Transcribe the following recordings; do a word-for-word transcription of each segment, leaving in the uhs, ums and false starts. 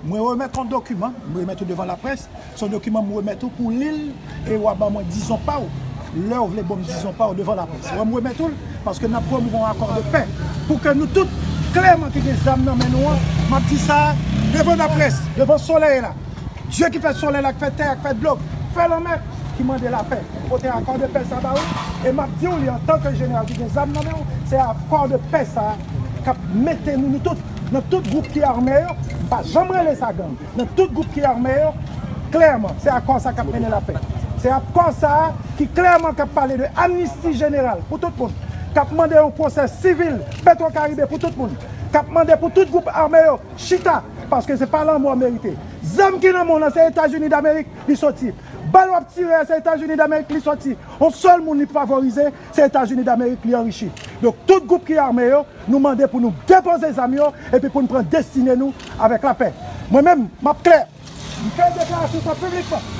Mwen remèt yon dokiman, mwen remèt ou devan laprès. Se yon dokiman mwen remèt ou pou li l e w a ban mwen dizon pa w. Lè w vle ban m dizon pa w devan laprès. Wè, mwen remèt ou l paske n ap pwomouve yon akò de pè. Pou ke nou tout, klèman, ki gen zam nan men nou an, m ap di sa devan laprès, devan solèy la. Dye ki fè solèy la, ki fè tè a, ki fè dlo, ki fè lanmè, ki mande lapè. Pote akò de pè sa ba ou. E m ap di w li antanke jeneral ki gen zam nan men w, se akò de pè sa k ap mete nou, nou tout, nan tout gwoup ki ame yo. M pa janm rele sa gang. Nan tout gwoup ki ame yo, klèman, se akò sa k ap mennen lapè. Se akò sa ki klèman k ap pale de amnisti jeneral pou tout moun, k ap mande yon pwosè sivil Petwokaribe pou tout moun, k ap mande pou tout gwoup ame yo chita, paske se pa lanmò merite. Zam ki nan men w lan, se Etazini Damerik li soti. Bal w ap tire a, se Etazini Damerik li soti. Yon sèl moun li favorize, se Etazini Damerik li anrichi. Donk, tout gwoup ki ame yo, nou mande pou nou depoze zam yo epi pou n pran destine nou avèk lapè. Mwen menm, m ap klè. M fè deklarasyon sa piblikman.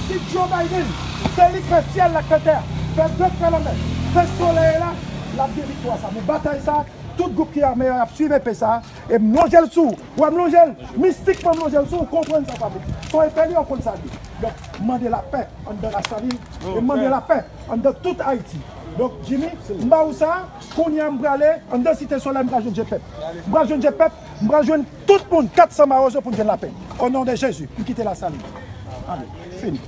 Si Joe Biden, se li k fè syèl la, k fè tè a, fè dlo k fè lanmè, fè solèy la, l ap gen viktwa sa. Men batay sa, tout gwoup ki ame yo ap swiv epe sa. E m lonje l sou ou. Wè, m lonje l. Mistikman, m lonje l sou ou. Konprann sa, papa. Se yon epe li, ou konn sa l ye. Donk, m mande lapè anndan Lasalin. E m mande lapè anndan tout Ayiti. Donk, Jimmy, m ba ou sa. Kounye a, m prale anndan Site Solèy, m pral jwenn Jepèp. M pral jwenn Jepèp. M pral jwenn tout moun, kat san mawozo pou n jwenn lapè. O non de Jezi, m kite Lasalin. Ale, fini.